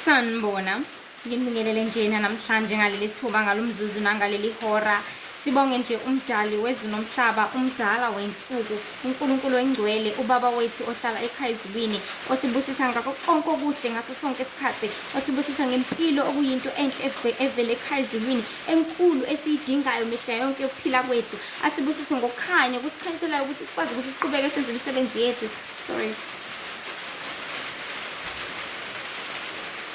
Sanibona. Nginibingelele njena namhlanje ngaleli thuba ngalomzuzu nangaleli hora. Sibonge nje umdali wezulu nomhlaba, umdala wensuku, uNkulunkulu oyingcwele, ubaba wethu ohlala ekhaya ezulwini, osibusisa ngakho konke okuhle ngaso sonke isikhathi, osibusisa ngempilo okuyinto enhle evele ekhaya ezulwini, enkulu esiyidingayo mihla yonke yokuphila kwethu. Asibusise ngokukhanya, kusikhanyiselayo ukuthi sikwazi ukuthi siqhubeke senze imisebenzi yethu. Sorry.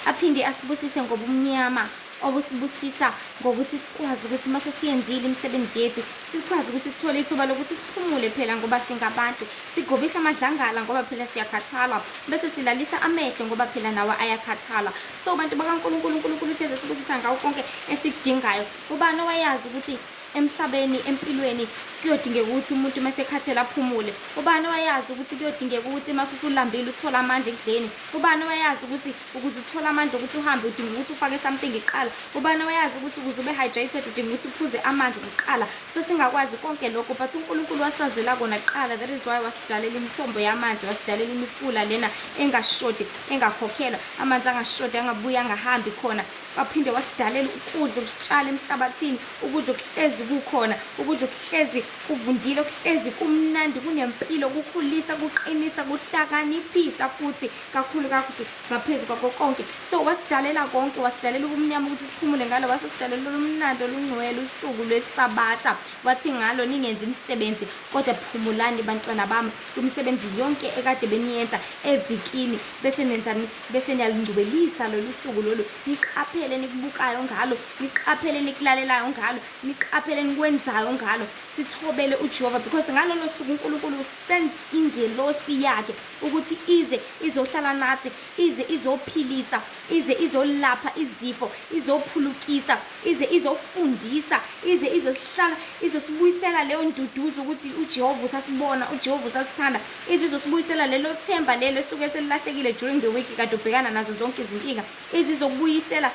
Aphinde asibusise ngobumnyama obusibusisa ngokuthi sikwazi ukuthi uma sesiyenzile imisebenzi yethu sikwazi ukuthi sithole ithuba lokuthi siphumule phela ngoba singabantu, sigobise amadlangala ngoba phela siyakhathala, bese silalisa amehlo ngoba phela nawo ayakhathala. So bantu bakaNkulunkulu, uNkulunkulu uhlezi esibusisa ngawo konke esikudingayo. Ubani owayazi ukuthi emhlabeni empilweni kuyodingeka ukuthi umuntu uma esekhathele aphumule? Ubani owayazi ukuthi kuyodingeka ukuthi uma usulambile uthole amandla ekudleni? Ubani owayazi ukuthi ukuze uthole amandla okuthi uhambe udinga ukuthi ufake something kuqala? Ubani owayazi ukuthi ukuze ube hydrated udinga ukuthi uphuze amanzi kuqala? Sesingakwazi konke lokho, but uNkulunkulu wasazela kona kuqala. That is why wasidalela imithombo yamanzi, wasidalela imifula lena engashodi, engakhokhelwa, amanzi angashodi, angabuyi angahambi khona. Waphinde wasidalela ukudla okusitshala emhlabathini, ukudla okuhlezi kukhona, ukudla okuhlezi kuvundile, okuhlezi kumnandi, kunempilo, kukhulisa, kuqinisa, kuhlakaniphisa futhi kakhulu kakhulu ngaphezu kwakho konke. So wasidalela konke, wasidalela ubumnyama ukuthi siphumule ngalo, wasesidalela olumnandi olungcwele usuku lweSabatha. Wathi ngalo ningenzi imisebenzi, kodwa phumulani bantwana bami kwimisebenzi yonke ekade beniyenza evikini, bese nenzani? Bese niyalungcwelisa lolu suku lolu, niqaphele nikubukayo ngalo, niqaphele nikulalelayo ngalo, niqaphele nikwenzayo ngalo. Sithobele uJehova because ngalolo suku uNkulunkulu sends ingelosi yakhe ukuthi ize izohlala nathi, ize izophilisa, ize izolapha izifo, izophulukisa, ize izofundisa, ize izosihlala, izosibuyisela leyo nduduzo ukuthi uJehova usasibona, uJehova usasithanda, ize izosibuyisela lelo themba lelo esuke selilahlekile during the week kade ubhekana nazo zonke izinkinga, ize izokubuyisela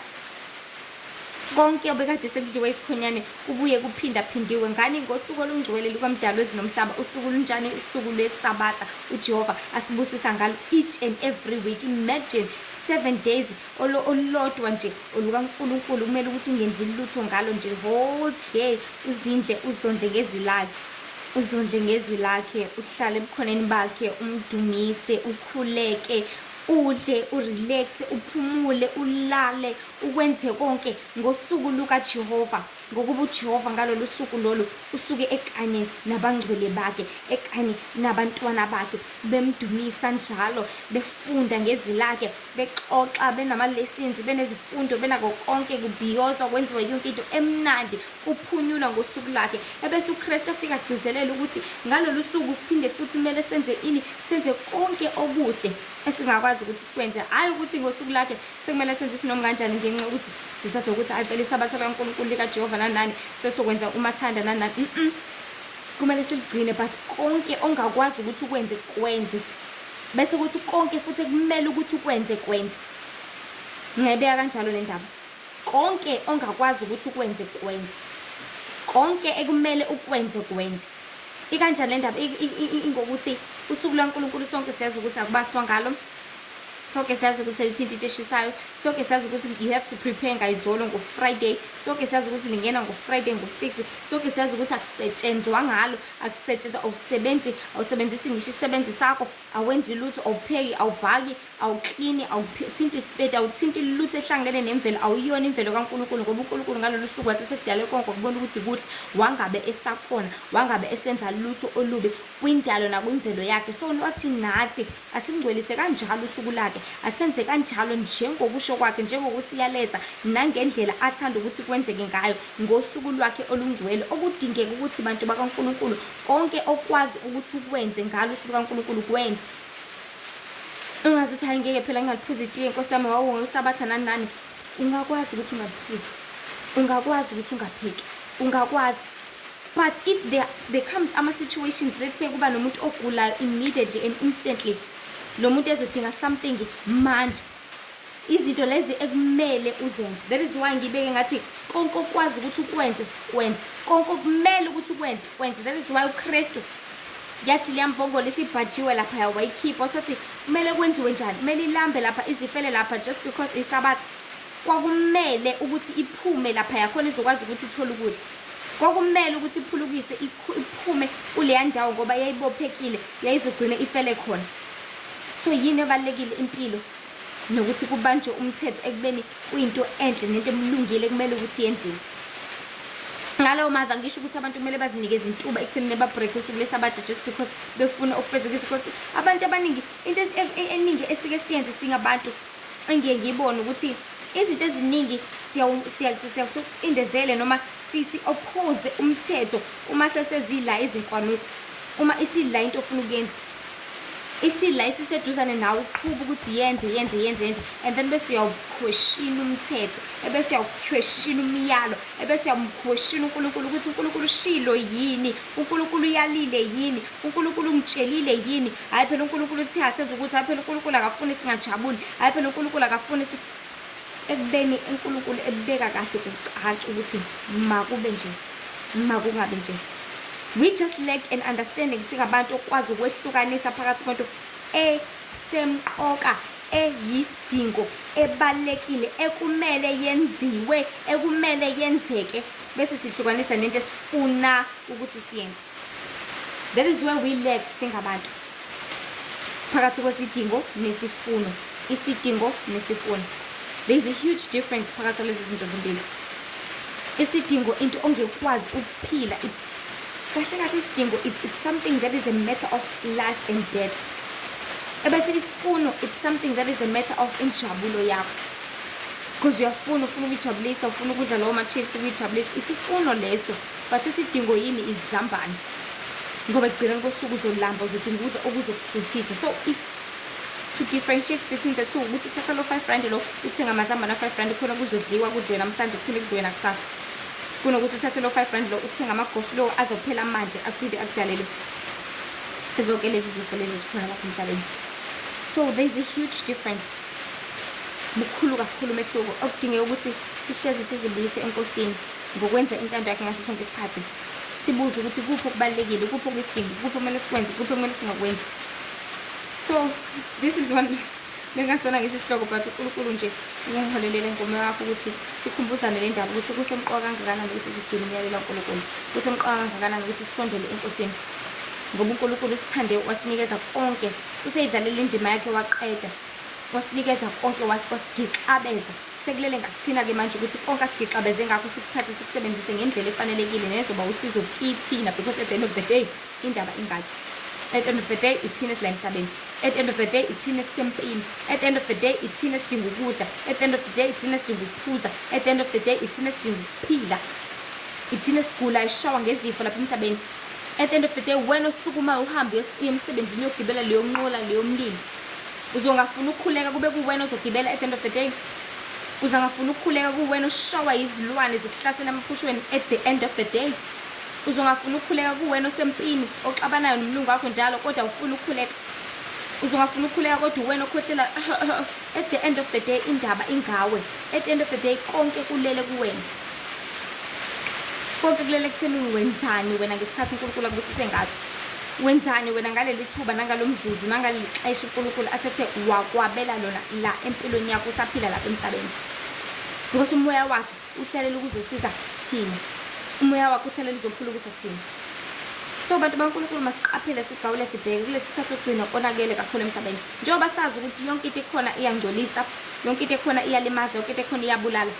konke obekade sekudliwe isikhonyane kubuye kuphindaphindiwe ngani ngosuku olungcwele lukaMdali wezulu nomhlaba. Usuku lunjani? Usuku lweSabatha uJehova asibusisa ngalo each and every week. Imagine 7 days olulodwa nje olukaNkulunkulu, kumele ukuthi ungenzi lutho ngalo nje whole day, uzindle uzondle ngezwi lakhe, uzondle ngezwi lakhe, uhlale ebukhoneni bakhe, umdumise, ukhuleke, udle, urelaxe, uphumule, ulale, ukwenze konke ngosuku lukaJehova, ngokuba uJehova ngalolu suku lolu usuke ekanye nabangcwele bakhe, ekanye nabantwana bakhe, bemdumisa njalo, befunda ngezwi lakhe, bexoxa, benama-lessons, benezifundo, benako konke, kubhiyozwa, kwenziwa yonke into emnandi, kuphunyulwa ngosuku lwakhe. Ebese uKristu afika agcizelela ukuthi ngalolu suku kuphinde futhi kumele senze ini? Senze konke okuhle esingakwazi ukuthi sikwenze, hhayi ukuthi ngosuku lakhe sekumele senze isinoma kanjani ngenxa yokuthi sisathi ukuthi hayi vele isabatha likaNkulunkulu likaJehova nani nani sesokwenza umathanda nani nani. Kumele siligcine, but konke ongakwazi ukuthi ukwenze kwenze, bese kuthi konke futhi ekumele ukuthi ukwenze kwenze. Ngingayibeka kanjalo le ndaba. Konke ongakwazi ukuthi ukwenze kwenze, konke ekumele ukwenze kwenze. Ikanjani le ndaba? Ingokuthi usuku lwaNkulunkulu sonke siyazi ukuthi akubaswa ngalo, sonke siyazi ukuthi lithinta into eshisayo, sonke siyazi ukuthi you have to prepare ngayizolo ngo-Friday, sonke siyazi ukuthi lingena ngo-Friday ngo-6, sonke siyazi ukuthi akusetshenzwa ngalo, akusetshenzwa, awusebenzi, awusebenzisi ngisho isisebenzi sakho, awenzi lutho, awupheki, awubhaki, awuklini, awuthinti isipeti, awuthinti lutho ehlangene nemvelo, awuyona imvelo kaNkulunkulu, ngoba uNkulunkulu ngalolu suku wathi sekudale konke wakubona ukuthi kuhle, wangabe esakona, wangabe esenza lutho olubi kwindalo nakwimvelo yakhe. So wathi nathi asingcwelise kanjalo usuku lakhe, asenze kanjalo njengokusho kwakhe, njengokusiyaleza nangendlela athanda ukuthi kwenzeke ngayo ngosuku lwakhe olungcwele, okudingeka ukuthi bantu bakaNkulunkulu konke okwazi ukuthi ukwenze ngalo usuku lukaNkulunkulu kwenze. Ungazi ukuthi hayi ngeke phela ngingaliphuzi itiye nkosi yami, wawu ngisabatha nani nani. Ungakwazi ukuthi ungaliphuzi, ungakwazi ukuthi ungapheki, ungakwazi. But if there comes ama-situations, let's say kuba nomuntu ogulayo immediately and instantly, lo muntu ezodinga something manje, izinto lezi ekumele uzenze. That is why ngibeke ngathi konke okwazi ukuthi ukwenze kwenze, konke okumele ukuthi ukwenze kwenze. That is why uKristu Yathi leya mbongolo isibhajiwe laphaya wayikhipha, wasethi kumele kwenziwe njani? Kumele ilambe lapha izifele lapha just because iSabatha. Kwakumele ukuthi iphume laphaya khona izokwazi ukuthi ithole ukudla. Kwakumele ukuthi iphulukiswe iphume kuleya ndawo ngoba yayibophekile, yayizogcina ifele khona. So yini ebalulekile? Impilo nokuthi kubanjwe umthetho ekubeni kuyinto enhle nento emlungile kumele ukuthi yenziwe. Ngalowo mazwi angisho ukuthi abantu kumele bazinikeze intuba ekutheni ba-break usuku leSabatha just because befuna ukufezekisa, because abantu abaningi into eningi esike siyenze singabantu engiye ngiyibone ukuthi izinto eziningi siyawucindezele noma sisi-oppose umthetho uma sesezila izinkwanuko, uma isila into ofuna ukuyenza, isila isiseduzane nawe, uqhuba ukuthi yenze, yenze, yenze, yenze, and then bese uyawukhweshina umthetho, ebese uyawukhweshina umyalo, ebese uyamkhweshina uNkulunkulu ukuthi uNkulunkulu ushilo yini, uNkulunkulu uyalile yini, uNkulunkulu ungitshelile yini. Hhayi phela uNkulunkulu uthi asenze ukuthi, hhayi phela uNkulunkulu akafuni singajabuli, hhayi phela uNkulunkulu akafuni si ekubeni uNkulunkulu ebeka kahle kucaca ukuthi makube nje, makungabi nje. We just lack an understanding singabantu okwazi ukwehlukanisa phakathi kwento esemqoka, eyisidingo, ebalulekile, ekumele yenziwe, ekumele yenzeke, bese sihlukanisa nento esifuna ukuthi siyenze. That is where we lack singabantu, phakathi kwesidingo nesifuno, isidingo nesifuno. There is a huge difference phakathi kwalezo zinto zombili. Isidingo into ongekwazi ukuphila, it's kahle kahle isidingo, it's something that is a matter of life and death, ebese isifuno, it's something that is a matter of injabulo yakho, because uyafuna, ufuna ukuyijabulisa, ufuna ukudla lawo ma-chips ukuyijabulisa, isifuno leso. But isidingo yini? Izambane, ngoba ekugcineni kosuku uzolamba, uzodinga ukudla okuzokusuthisa. So if to differentiate between the two ukuthi thatha lo R5 lo uthenga amazambane a-R5 khona kuzodliwa, kudliwe namhlanje, kuphinde kudliwe nakusasa, kunokuthi uthathe lo R5 lo uthenga amagosi lo azophela manje, aphinde akudalele zonke lezi zifo lezi ezikhona lapha emhlabeni. So there's a huge difference, mukhulu kakhulu umehluko okudingeka ukuthi sihlezi sizibuyise eNkosini ngokwenza intando yakhe ngaso sonke isikhathi, sibuze ukuthi kuphi okubalulekile, kuphi okuyisidingo, kuphi okumele sikwenze, kuphi okumele singakwenzi. So this is one bengasona ngisho isihloko, but uNkulunkulu nje ungiholelele ngomoya wakho ukuthi sikhumbuzane le ndaba, ukuthi kusemqoka kangakanani ukuthi sigcine umyalelo kaNkulunkulu, kusemqoka kangakanani ukuthi sisondele eNkosini, ngoba uNkulunkulu usithande wasinikeza konke, useyidlalele indima yakhe waqeda, wasinikeza konke, wasigixabeza. Sekulele ngakuthina-ke manje ukuthi konke asigixabeze ngakho sikuthathe sikusebenzise ngendlela efanelekile nezoba usizo kithina, because at the end of the day indaba ingathi at the end of the day ithina esila emhlabeni, at the end of the day ithina esisempini, at the end of the day ithina esidinga ukudla, at the end of the day ithina esidinga ukuphuza, at the end of the day ithina esidinga ukuphila, ithina esigula ishawa ngezifo lapha emhlabeni. At the end of the day wena osukuma uhambe uye emsebenzini, uyogibela leyo nqola, leyo mlilo, uzongafuna ukukhuleka kube kuwena ozogibela? At the end of the day uzangafuna ukukhuleka kuwena oshawa izilwane zikuhlasela emaphushweni? At the end of the day uzongafuna ukukhuleka kuwena osempini oxabanayo nomlungu wakho njalo kodwa ufuna ukukhuleka? Uzongafuna ukukhuleka kodwa uwena okhohlela? At the end of the day indaba ingawe. At the end of the day konke kulele kuwena, konke kulele ekutheni wenzani wena ngesikhathi uNkulunkulu akubusise ngaso, wenzani wena ngaleli thuba nangalo mzuzu nangaleli xesha uNkulunkulu asethe wakwabela lona la empilweni yakho usaphila lapha emhlabeni, because umoya wakhe uhlalela ukuzosiza thina, umoya wakhe uhlalela uzophulukisa thina. So bantu baNkulunkulu, masiqaphele, sigawule, sibheke kulesi sikhathi sokugcina. Konakele kakhulu emhlabeni, njengoba sazi ukuthi yonke into ekhona iyangcolisa, yonke into ekhona iyalimaza, yonke into ekhona iyabulala.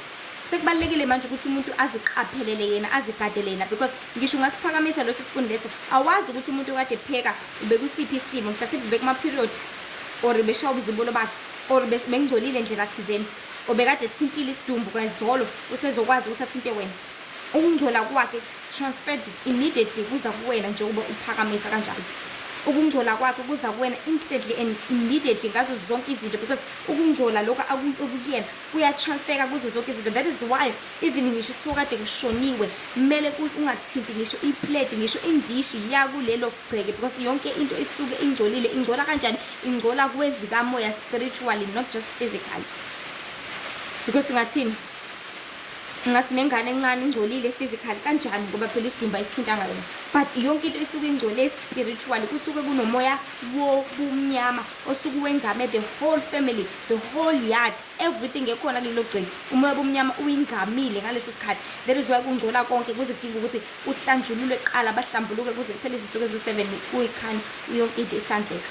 Sekubalulekile manje ukuthi umuntu aziqaphelele yena, azigadele yena, because ngisho ungasiphakamisa leso sipuni leso, awazi ukuthi umuntu okade epheka ubekusiphi isimo, mhlawumbe ubekuma-period or beshaya ubuzibulo bakhe or bengcolile ndlela thizeni, or bekade ethintile isidumbu kwezolo, usezokwazi ukuthi athinte wena. Ukungcola kwakhe transferred immediately kuza kuwena njengoba uphakamisa kanjalo. Ukungcola kwakhe kuza kuwena instantly and immediately ngazo zonke izinto, because ukungcola lokhu okukuyena kuyatransfeka kuzo zonke izinto. That is why even ngisho kuthiwa kade kushoniwe, kumele ungathinti ngisho iplate, ngisho indishi yakulelo gceke, because yonke into isuke ingcolile. Ingcola kanjani? Ingcola kwezikamoya, spiritually, not just physically, because ngathini? Ngathi nengane encane ingcolile physically kanjani, ngoba phela isidumbu ayisithintanga yona, but yonke into isuke ingcole spiritually. Kusuke kunomoya wobumnyama osuke wengame the whole family, the whole yard, everything ekhona kulelo gceke. Umoya wobumnyama uyingamile ngaleso sikhathi. That is why kungcola konke, kuze kudinga ukuthi kuhlanjululwe kuqala, bahlambuluke kuze kuphele izinsuku eziwu-7, kuyikhanya yonke into ihlanzeka.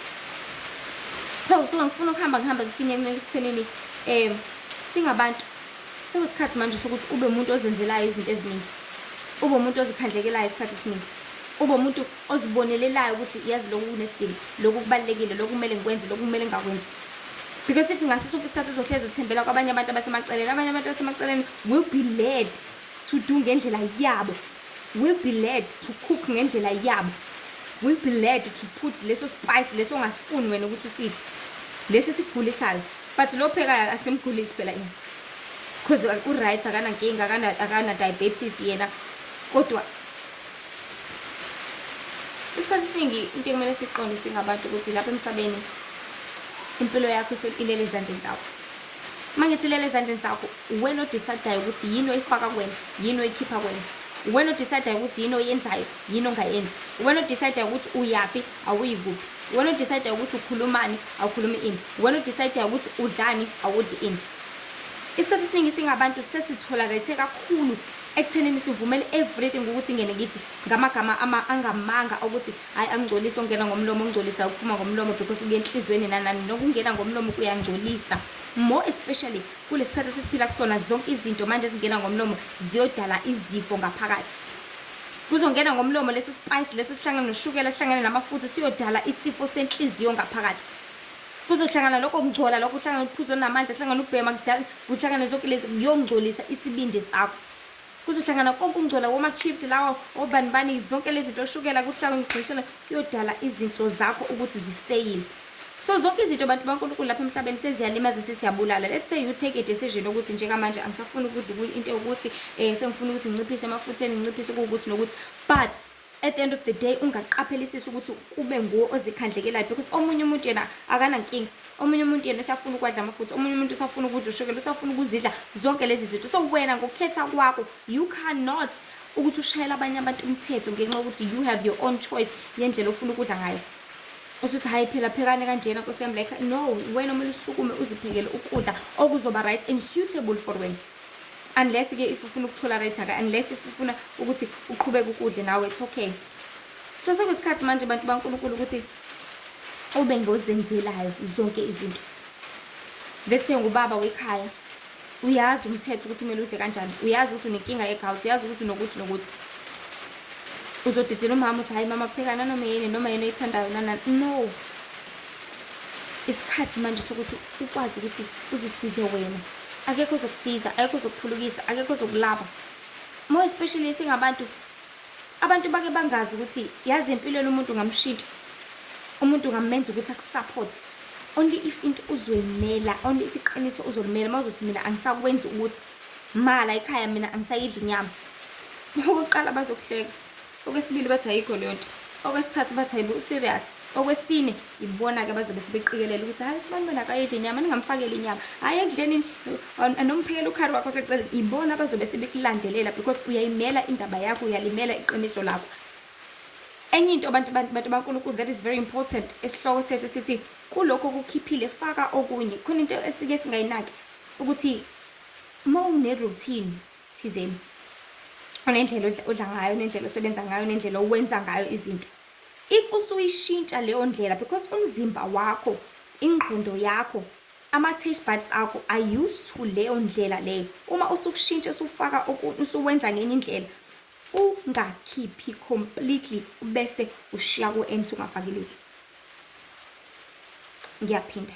So ngifuna ukuhamba ngihambe ngifinyelele ekuthenini singabantu sekuyisikhathi manje sokuthi ube umuntu ozenzelayo izinto eziningi, ube umuntu ozikhandlekelayo isikhathi esiningi, ube umuntu ozibonelelayo ukuthi yazi lokhu kunesidingo, lokhu kubalulekile, lokhu kumele ngikwenze, lokhu kumele ngingakwenzi. Because if ngaso sonke isikhathi uzohlezi uthembela kwabanye abantu abasemaceleni, abanye abantu abasemaceleni will be led to do ngendlela yabo, will be led to cook ngendlela yabo, will be led to put leso spice leso ongasifuni wena ukuthi usidle, lesi sikugulisayo. But lo phekayo asimgulisi phela yena, because u-right, akanankinga, akana diabetes yena. Kodwa isikhathi esiningi into ekumele siqonde singabantu ukuthi lapha emhlabeni impilo yakho ilele ezandleni zakho. Uma ngithi ilele ezandleni zakho, wena o-decide-ayo ukuthi yini oyifaka kuwena, yini oyikhipha kuwena. Wena o-decide-ayo ukuthi yini oyenzayo, yini ongayenzi. Wena o-decide-ayo ukuthi uyaphi, awuyi kuphi. Wena o-decide-ayo ukuthi ukhulumani, awukhulumi ini. Wena o-decide-ayo ukuthi udlani, awudli ini. Isikhathi esiningi singabantu sesi-tolerate kakhulu ekuthenini sivumele everything ukuthi ingene kithi ngamagama angamanga ukuthi hayi, angcolisa ongena ngomlomo, ongcolisa ukuphuma ngomlomo, because kuya enhliziyweni nanani. Nokungena ngomlomo kuyangcolisa, more especially kulesikhathi esesiphila kusona. Zonke izinto manje ezingena ngomlomo ziyodala izifo ngaphakathi. Kuzongena ngomlomo leso spice leso sihlangane noshukela, sihlangane namafutha, siyodala isifo senhliziyo ngaphakathi. Kuzohlangana lokho kungcola, lokho kuhlangana uphuzo onamandla, kuhlangana ukubhema, kuhlangane zonke lezi, kuyongcolisa isibindi sakho. Kuzohlangana konke ukungcola woma-chips lawa, obani bani, zonke lezi zinto, oshukela, kuhlangane kugqishana, kuyodala izinso zakho ukuthi zifeyile. So zonke izinto, bantu baNkulunkulu, lapha emhlabeni seziyalimaza, sesiyabulala. Let's say you take a decision ukuthi njengamanje angisafuni ukudla into yokuthi sengifuna ukuthi nginciphise emafutheni, nginciphise kuwukuthi nokuthi, but at the end of the day ungaqaphelisisi ukuthi kube nguwe ozikhandlekelayo, because omunye umuntu yena akanankinga, omunye umuntu yena usafuna ukwadla amafutha, omunye umuntu usafuna ukudla ushukela, usafuna ukuzidla zonke lezi zinto. So wena ngokukhetha kwakho, you cannot ukuthi ushayele abanye abantu umthetho ngenxa yokuthi you have your own choice yendlela ofuna ukudla ngayo. Usuthi hayi phela, phekane kanjena, nkosi yami. Like, no, wena kumele usukume uziphekele ukudla okuzoba right and suitable for wena, unless-ke if ufuna uku-tolerate-ke, unless if ufuna ukuthi uqhubeke ukudle nawe, it's okay. So sekuyisikhathi manje, bantu baNkulunkulu, ukuthi ube ngozenzelayo zonke izinto. Let's say ngubaba wekhaya, uyazi umthetho ukuthi kumele udle kanjani, uyazi ukuthi unenkinga ye-gout, uyazi ukuthi unokuthi nokuthi. Uzodedela umama uthi hayi mama, pheka nanoma yini, noma yini oyithandayo nanani. No, isikhathi manje sokuthi ukwazi ukuthi uzisize wena. Akekho ozokusiza, akekho ozokuphulukisa, akekho ozokulapha. More especially singabantu, abantu bake bangazi ukuthi yazi empilweni umuntu ungamshintsha, umuntu ungamenza ukuthi aku-support only if into uzoyimela, only if iqiniso uzolimela. Uma uzothi mina angisakwenzi ukuthi mala ekhaya, mina angisayidli inyama, okokuqala bazokuhleka, okwesibili bathi ayikho leyo nto, okwesithathu bathi hayibo, u-serious, okwesine ibona-ke bazobe sebeqikelela ukuthi hayi, sibani bona akayidli inyama, ningamfakeli inyama, hhayi ekudleni anomphekela ukhari wakho seceleni. Ibona bazobe sebekulandelela because uyayimela indaba yakho, uyalimela iqiniso lakho. Enye into, bantu baNkulunkulu, that is very important, esihloko sethu sithi kulokho okukhiphile faka okunye. Khona into esike singayinaki ukuthi uma une-routine thizeni, unendlela odla ngayo, unendlela osebenza ngayo, unendlela owenza ngayo izinto, if usuyishintsha leyo ndlela, because umzimba wakho, ingqondo yakho, ama-taste buds akho are used to leyo ndlela leyo, uma usukushintsha usufaka usuwenza ngenye indlela, ungakhiphi completely bese ushiya ku-empty ungafaki lutho. Ngiyaphinda,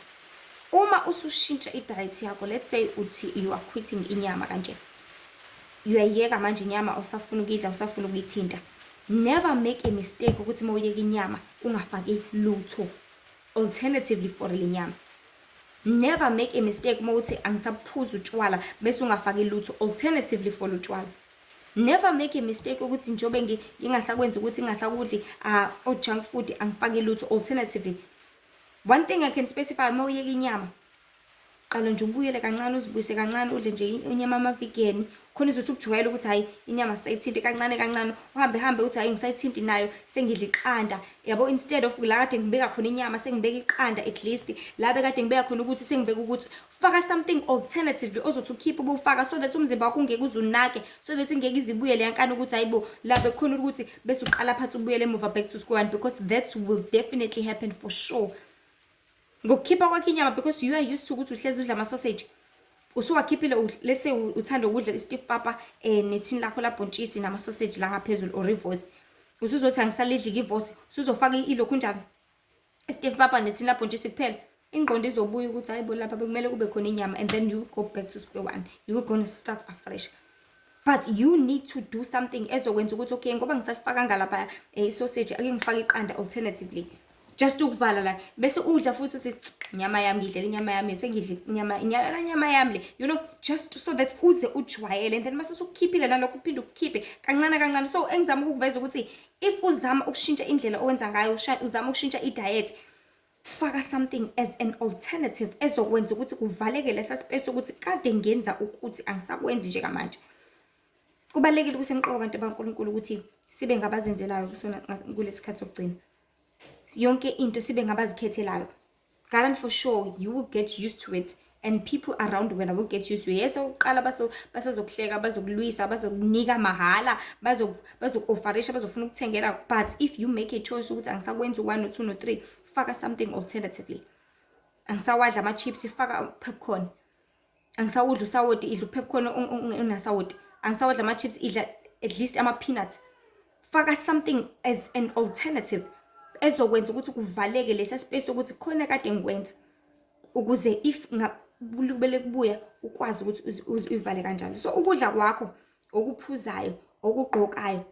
uma usushintsha i-diet yakho, let's say uthi you are quitting inyama kanje, uyayiyeka manje inyama, usafuna ukuyidla, usafuna ukuyithinta, never make a mistake ukuthi uma uyeka inyama ungafaki lutho alternatively for le nyama. Never make a mistake uma uthi angisaphuzi utshwala bese ungafaki lutho alternatively for utshwala. Never make a mistake ukuthi njengoba ngingasakwenzi ukuthi ngingasakudli o-junk food, angifaki lutho alternatively. One thing I can specify, uma uyeka inyama Qala nje ubuyele kancane, uzibuyise kancane, udle nje inyama yama-vegan. Khona izothi ukujwayela ukuthi hhayi, inyama sisayithinti kancane kancane, uhambe hambe uthi hhayi, ngisayithinti nayo, sengidla iqanda. Yabo, instead of la kade ngibeka khona inyama, sengibeka iqanda at least. La bekade ngibeka khona ukuthi, sengibeka ukuthi. Faka something alternatively ozothi ukhiphe ubufaka so that umzimba wakho ungeke uze unake, so that ingeke ize ibuye leya nkani ukuthi hayibo, la bekukhona ukuthi bese uqala phansi ubuyele emuva back to square one, because that will definitely happen for sure. Ngokukhipha kwakho inyama, because you are used to ukuthi uhlezi udla ama-sausage, usuwakhiphile, let's say uthanda ukudla i-stiff papa nethini lakho labhontshisi nama-sausage la ngaphezulu or ivosi, usuzothi angisalidli ivosi, usuzofaka ilokhu njani, i-stiff papa nethini labhontshisi kuphela. Ingqondo izobuya ukuthi hayi bo, lapha bekumele kube khona inyama, and then you go back to square one, you gonna start afresh. But you need to do something ezokwenza ukuthi okay, ngoba ngisafakanga lapha i-sausage, ake ngifake iqanda alternatively, just ukuvala la, bese udla futhi uthi inyama yami, ngidlela inyama yami, sengidla inyama, inyama, inyama yami le, just so that uze ujwayele. And then mase usukhiphile nalokho, uphinde ukukhiphe kancane kancane. So engizama ukukuveza ukuthi if uzama ukushintsha indlela owenza ngayo, uzama ukushintsha i-diet, faka something as an alternative ezokwenza ukuthi kuvaleke lesa space ukuthi kade ngenza ukuthi angisakwenzi njengamanje. Kubalulekile ukuthi emqoka, abantu baNkulunkulu, ukuthi sibe ngabazenzelayo kusona kulesi sikhathi sokugcina, yonke into sibe ngabazikhethelayo. Guarantee for sure you will get used to it and people around wena will get used to it. Yes, okokuqala basazokuhleka, bazokulwisa, bazokunika mahhala, bazoku-offerisha, bazofuna ukuthengela. But if you make a choice ukuthi angisakwenzi u-one, no-two, no-three, faka something alternatively. Angisawadla ama-chips, faka popcorn. Angisawudla usawoti, idla u-popcorn onasawoti. Angisawadla ama-chips, idla at least ama-peanuts. Faka something as an alternative ezokwenza ukuthi kuvaleke lesa space ukuthi khona kade ngikwenza, ukuze if kubele kubuya ukwazi ukuthi uyivale kanjalo. So ukudla kwakho, okuphuzayo, okugqokayo,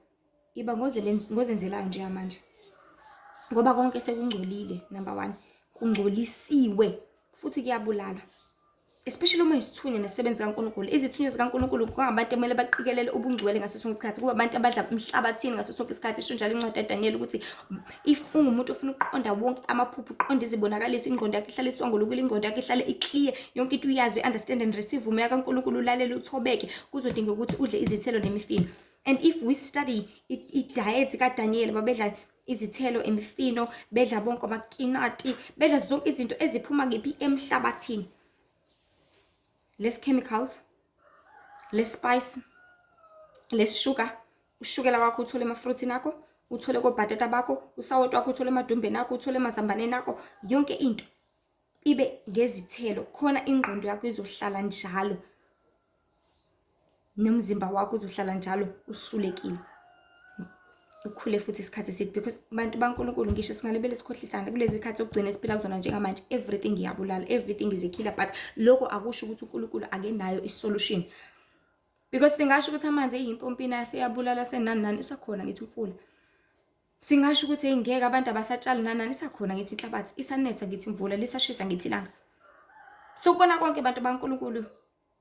iba ngozenzelayo njengamanje, ngoba konke sekungcolile. Number one, kungcolisiwe futhi kuyabulala, especially uma isithunywa nesisebenzi kaNkulunkulu. Izithunywa zikaNkulunkulu kungabantu ekumele baqikelele ubungcwele ngaso sonke isikhathi, kuba abantu abadla emhlabathini ngaso sonke isikhathi. Isho njalo incwadi yaDaniel ukuthi if ungumuntu ofuna ukuqonda wonke amaphupho, uqonde izibonakaliso, ingqondo yakho ihlale iswangulukile, ingqondo yakho ihlale i-clear, yonke into uyazi, u-understand and receive umoya kaNkulunkulu, ulalele, uthobeke, kuzodinga ukuthi udle izithelo nemifino. And if we study i-diet kaDaniel, babedla izithelo, imifino, bedla bonke amakinati, bedla zonke izinto eziphuma kephi? Emhlabathini. Less chemicals, less spice, less sugar. Ushukela wakho uthole emafruithini akho, uthole kobhatata bakho, usawoti wakho uthole emadumbeni akho, uthole emazambaneni akho. Yonke into ibe ngezithelo, khona ingqondo yakho izohlala njalo nomzimba wakho uzohlala njalo usulekile, ukhule futhi isikhathi eside. Because bantu baNkulunkulu, ngisho singalibele sikhohlisana, kulezi khathi zokugcina esiphila kuzona njengamanje, everything iyabulala, everything is a killer. But lokho akusho ukuthi uNkulunkulu akenayo i-solution, because singasho ukuthi amanzi eyimpompini aseyabulala, senani nani, isakhona ngithi umfula. Singasho ukuthi ngeke abantu abasatshali, nani nani, isakhona ngithi inhlabathi, isanetha ngithi imvula, lisashisa ngithi ilanga. So kubona konke, bantu baNkulunkulu,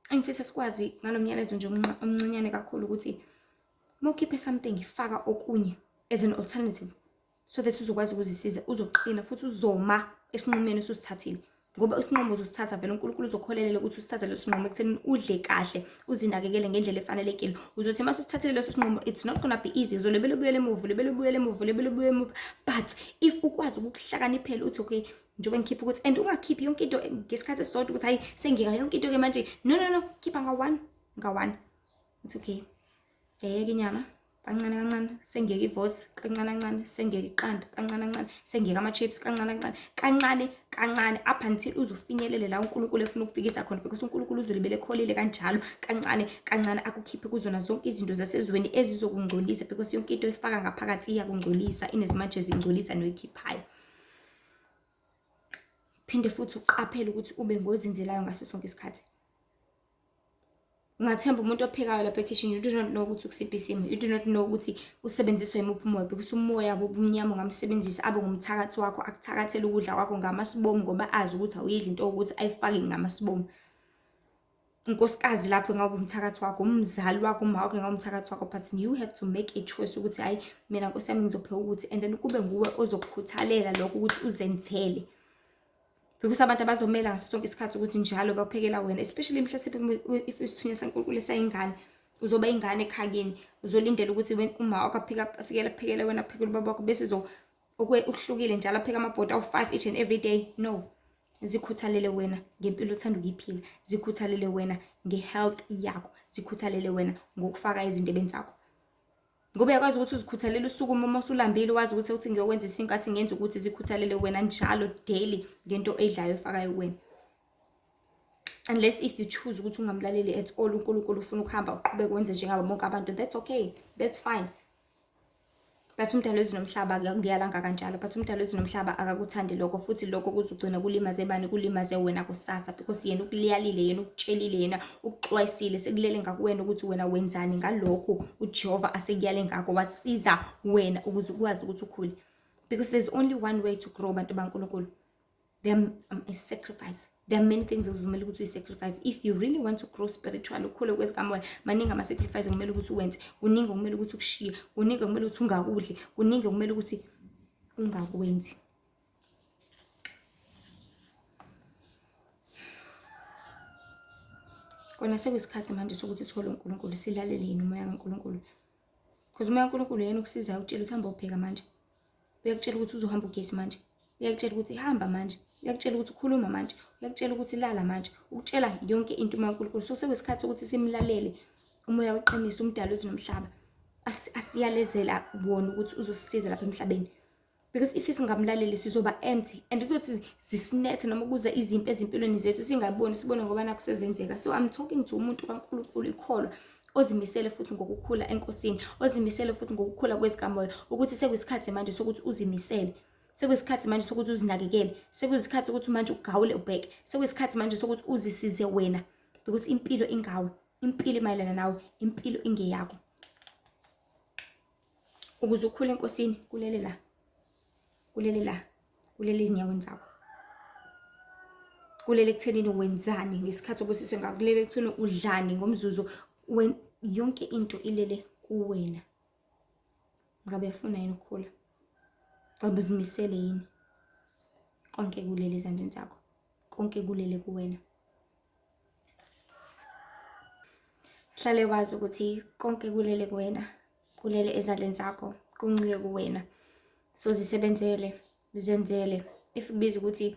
engifisa sikwazi ngalo myalezo nje omncinyane kakhulu ukuthi uma ukhiphe something, faka okunye as an alternative so that uzokwazi ukuzisiza, uzoqina futhi uzoma esinqumeni osusithathile, ngoba isinqumo uzosithatha vele. UNkulunkulu uzokholelela ukuthi usithathe leso sinqumo ekutheni udle kahle, uzinakekele ngendlela efanelekile. Uzothi uma usithathile leso sinqumo, it's not gonna be easy, uzolebele ubuyele emuva, ulebele ubuyele emuva, ulebele ubuyele emuva. But if ukwazi ukukuhlakaniphela uthi okay, njengoba ngikhipha ukuthi, and ungakhiphi yonke into ngesikhathi esisodwa ukuthi hayi, sengiyeka yonke into-ke manje. No, no, no, khipha nga-one nga-one. It's okay, ngiyayeka inyama kancane kancane, sengiyeka ivosi kancane kancane, sengiyeka iqanda kancane kancane, sengiyeka ama-chips kancane kancane, kancane kancane, up until uze ufinyelele la uNkulunkulu efuna ukufikisa khona, because uNkulunkulu uzolibele ekholile kanjalo, kancane kancane, akukhiphe kuzona zonke izinto zasezweni ezizokungcolisa, because yonke into oyifaka ngaphakathi iyakungcolisa, inesimanje zingcolisa noyikhiphayo. Phinde futhi uqaphele ukuthi ube ngozenzelayo ngaso sonke isikhathi. Ungathemba umuntu ophekayo lapha ekhishini, you do not know ukuthi ukusiphi isimo, you do not know ukuthi usebenziswa yimuphi umoya, because umoya wobumnyama ungamsebenzisa abe ngumthakathi wakho, akuthakathele ukudla kwakho ngamasibomu, ngoba azi ukuthi awuyidli into ukuthi ayifake ngamasibomu. Unkosikazi lapho engaba umthakathi wakho, umzali wakho, uma wakho engaba umthakathi wakho. But you have to make a choice ukuthi hayi, mina nkosi yami, ngizopheka ukuthi, and then kube nguwe ozokukhuthalela lokho ukuthi uzenzele. Because abantu abazomela ngaso sonke isikhathi ukuthi njalo baphekela wena, especially mhlawumbe if isithunywa senkulunkulu esayingane, uzoba ingane ekhaya kini, uzolindela ukuthi uma wakho aphika, afikele aphekele wena, aphekele ubaba wakho, bese zo uhlukile njalo apheka amabhodi awu-5 each and every day. No, zikhuthalele wena ngempilo othanda ukuyiphila, zikhuthalele wena nge-health yakho, zikhuthalele wena ngokufaka ezindebeni zakho. Ngoba uyakwazi ukuthi uzikhuthalele usukume uma usulambile, wazi ukuthi uthi ngiyokwenza isinkathi ngenza ukuthi zikhuthalele wena njalo daily ngento oyidlayo efakayo kuwena. Unless if you choose ukuthi ungamlaleli at all uNkulunkulu, ufuna ukuhamba uqhubeke wenze njengabo bonke abantu, that's okay, that's fine. But umdali wezulu nomhlaba akakuyalanga kanjalo, but umdali wezulu nomhlaba akakuthandi lokho, futhi lokho kuzogcina kulimaze bani? Kulimaze wena kusasa, because yena ukuliyalile, yena ukutshelile, yena ukuxwayisile, sekulele ngakuwena ukuthi wena wenzani ngalokhu uJehova asekuyale ngakho, wasiza wena ukuze ukwazi ukuthi ukhule. Because there's only one way to grow, bantu baNkulunkulu. There a sacrifice. There are many things ezizomele ukuthi uyi-sacrifice if you really want to grow spiritually, ukhule kwezikamoya. Maningi ama-sacrifice okumele ukuthi uwenze, kuningi okumele ukuthi ukushiye, kuningi okumele ukuthi ungakudli, kuningi okumele ukuthi ungakwenzi. Kona sekuyisikhathi manje sokuthi sithole uNkulunkulu, silalele yena umoya kaNkulunkulu, because umoya kaNkulunkulu yena ukusizayo, ukutshela ukuthi hamba upheka manje, uyakutshela ukuthi uzohamba ugesi manje, uyakutshela ukuthi hamba manje, uyakutshela ukuthi ukhuluma manje, uyakutshela ukuthi lala manje, ukutshela yonke into umoya kaNkulunkulu. So sekuyisikhathi sokuthi simlalele umoya weqiniso, umdali wezulu nomhlaba, asiyalezela wona ukuthi uzosisiza lapha emhlabeni. Because if singamlaleli sizoba empty, and kuyothi zisinethe noma kuze izimpi ezimpilweni zethu singaboni, sibone ngoba nakho sezenzeka. So I'm talking to umuntu kaNkulunkulu, ikholwa ozimisele futhi ngokukhula enkosini, ozimisele futhi ngokukhula kwezikamoya, ukuthi sekuyisikhathi manje sokuthi uzimisele, sekuyisikhathi manje sokuthi uzinakekele, sekuyisikhathi ukuthi manje ugawule ubheke, sekuyisikhathi manje sokuthi uzisize wena, because impilo ingawe, impilo imayelana nawe, impilo ingeyakho. Ukuze ukhule enkosini, kulele la, kulele la, kulele ezinyaweni zakho, kulele ekuthenini wenzani ngesikhathi obusiswe ngakho, kulele ekutheni udlani ngomzuzu, yonke into ilele kuwena. Ngabe uyafuna yini ukukhula? Ngabe uzimisele yini? Konke kulele ezandleni zakho, konke kulele kuwena. Hlale wazi ukuthi konke kulele kuwena, kulele ezandleni zakho, kuncike kuwena. So zisebenzele, zenzele. If kubiza ukuthi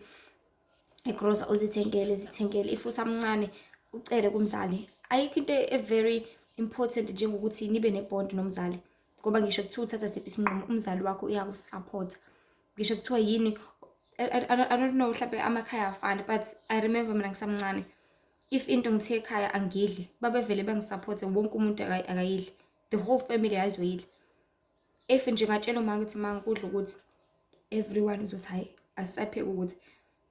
igrosa uzithengele, zithengele. If usamncane ucele kumzali. Ayikho into e-very important njengokuthi nibe ne-bond nomzali, ngoba ngisho kuthiwa uthatha siphi isinqumo, umzali wakho uyakusupport. Ngisho kuthiwa yini, I don't know, mhlawumbe amakhaya afani, but I remember mina ngisamncane, if into ngithe ekhaya angidli, babevele bangisupporte, wonke umuntu akayidli, the whole family ayizoyidla. If nje ngatshela uma ngithi ma ngikudla ukuthi everyone uzothi hayi asisapheki ukuthi.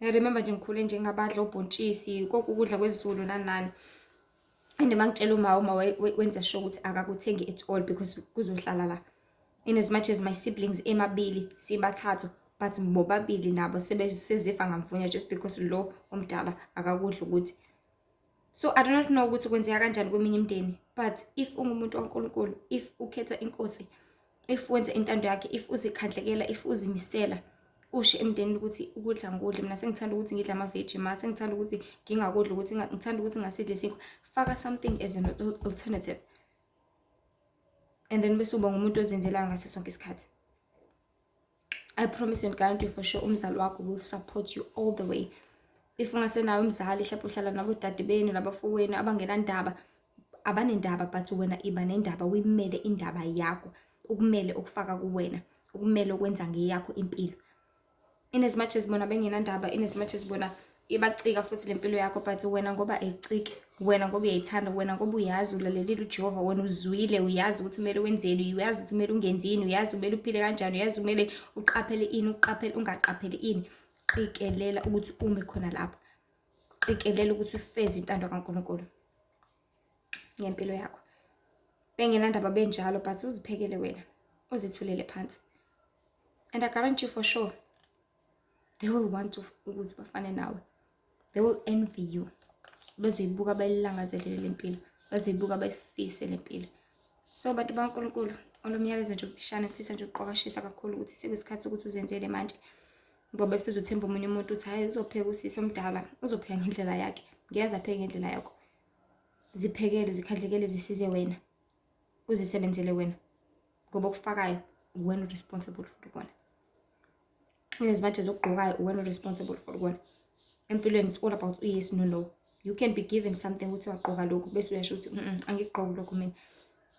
I remember nje ngikhule nje ngabadla ubhontshisi, konke ukudla kwesiZulu nani nani. And mangitshela uma wenza sure ukuthi akakuthengi at all, because kuzohlala la. In as much as my siblings emabili sibathathu, but bobabili nabo sezifa ngamfunya just because lo omdala akakudli ukuthi. So I do not know ukuthi kwenzeka kanjani kweminye imindeni, but if ungumuntu kaNkulunkulu, if ukhetha inkosi, if wenza intando yakhe, if uzikhandlekela, if uzimisela, usho emndenini ukuthi ukudla ngikudle mina, sengithanda ukuthi ngidle amaveji ma, sengithanda ukuthi ngingakudli ukuthi, ngithanda ukuthi ngasidli isinkwa, faka something as an alternative, and then bese uba ngumuntu ozenzelayo ngaso sonke isikhathi. I promise and guarantee for sure umzali wakho will support you all the way. If ungasenayo umzali, mhlawumbe uhlala nabodade benu nabafowenu abangenandaba, abanendaba, but wena iba nendaba, uyimele indaba yakho, ukumele ukufaka kuwena, ukumele ukwenza ngeyakho impilo. In as much as bona bengenandaba, in as much as bona ibacika futhi lempilo yakho, but wena ngoba ayiciki, wena ngoba uyayithanda, wena ngoba uyazi ulalelile uJehova, wena uzwile, uyazi ukuthi kumele wenzeni, uyazi ukuthi kumele ungenzini, uyazi kumele uphile kanjani, uyazi kumele uqaphele ini, uqaphele ungaqapheli ini. Qikelela ukuthi ume khona lapho, qikelela ukuthi ufeze intando kaNkulunkulu ngempilo yakho. Bengenandaba benjalo, but uziphekele wena, uzithulele phansi, and I guarantee you for sure they will want to ukuthi bafane nawe, they will envy you, bezoyibuka bayilangazelele lempilo, bazoyibuka bayifise lempilo. So bantu baNkulunkulu, olomyalezo nje omfishane, ngifisa nje ukuqwashisa kakhulu ukuthi sekuyisikhathi sokuthi uzenzele manje. Ngoba if uzothemba omunye umuntu uthi hhayi, uzopheka usisi omdala, uzopheka ngendlela yakhe, ngeke apheke ngendlela yakho. Ziphekele, zikhandlekele, zisize wena, uzisebenzele wena, ngoba okufakayo uwena responsible for kona. Inezimathi zokugqokayo, uwena responsible for kona. Empilweni it's all about yes no no. You can be given something ukuthi wagqoka lokhu, bese uyasho ukuthi angikugqoki lokhu mina,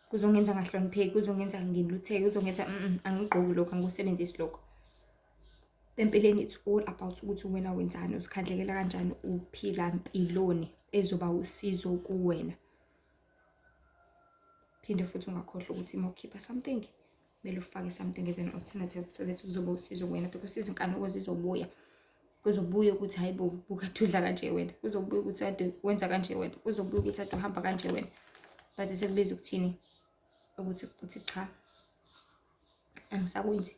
kuzongenza ngahlonipheki, kuzongenza ngilutheke, kuzongenza angigqoki lokhu, angikusebenzisi lokho. Empilweni it's all about ukuthi wena wenzani, uzikhandlekela kanjani, uphila mpiloni ezoba usizo kuwena. Phinde futhi ungakhohlwa ukuthi uma ukhipha something, kumele ufake something as an alternative so that kuzoba usizo kuwena, because izinkanuko zizobuya. Kuzobuya ukuthi hayi bo, bukade udla kanje wena, kuzobuya ukuthi kade wenza kanje wena, kuzobuya ukuthi kade uhamba kanje wena. But sekubiza ukuthini? Ukuthi uthi cha, angisakwenzi,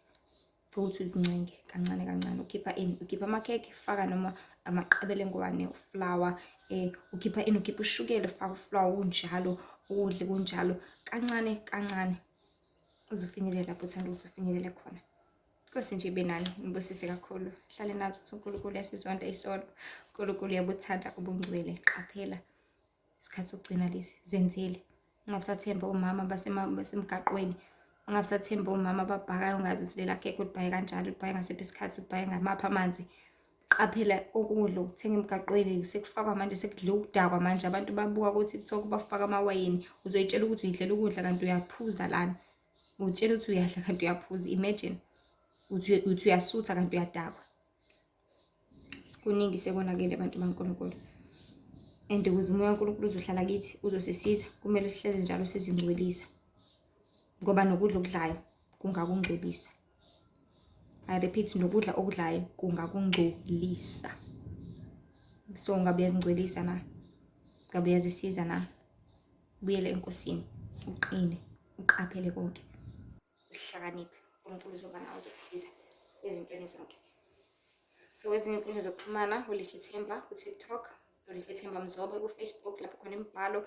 ukuthi uzincenge kancane kancane. Ukhipha ini? Ukhipha amakhekhe, faka noma amaqebelengwane, uflour. Ukhipha ini? Ukhipha ushukela, ufaka uflour, kunjalo, ukudle kunjalo, kancane kancane uzofinyelela lapho uthanda ukuthi ufinyelele khona. Nkosi nje ibe nani, ngibusise kakhulu. Hlale nazi ukuthi uNkulunkulu uyasizonda isono, uNkulunkulu uyabuthanda ubungcwele. Qaphela, isikhathi sokugcina lesi, zenzele. Ungabisathemba omama basemgaqweni, ungabisathemba omama ababhakayo, ungazi ukuthi lela khekhe ulibhake kanjalo, ulibhake ngasiphi isikhathi, ulibhake ngamaphi amanzi. Qaphela konke ukudla okuthenga emgaqweni, sekufakwa manje, sekudliwa ukudakwa manje. Abantu babuka ku-TikTok, bafaka amawayini. Uzoyitshela ukuthi uyidlela ukudla kanti uyaphuza lana. Utshela ukuthi uyadla kanti uyaphuza. Imagine uthi uyasutha kanti uyadakwa. Kuningi sekonakele, abantu baNkulunkulu, and ukuze umoya kaNkulunkulu uzohlala kithi, uzosisiza, kumele sihlele njalo sizingcwelisa, ngoba nokudla okudlayo kungakungcolisa. I repeat, nokudla okudlayo kungakungcolisa. So ngabe uyazingcwelisa na? Ngabe uyazisiza na? Buyele eNkosini, uqine, uqaphele konke, uhlakaniphe. uNkulunkulu uzoba nawe, uzokusiza ezintweni zonke. So ezinye inkundla zokuxhumana, uLihle Themba ku-TikTok, uLihle Themba Mzobe ku-Facebook, lapho khona imibhalo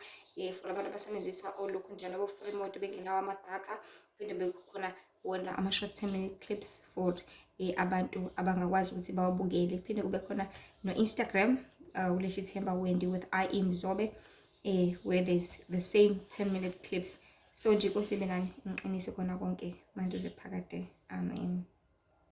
for abantu abasebenzisa olokhu njalo abo-free mode bengenawo amadatha. Phinde bekukhona wona ama-short 10 minute clips for abantu abangakwazi ukuthi bawabukele. Phinde kube khona no-Instagram, uLihle Themba Wendy with IE Mzobe, where there's the same 10 minute clips. So nje, Nkosi ibe nani, ngiqinise khona konke manje kuze phakade, amen.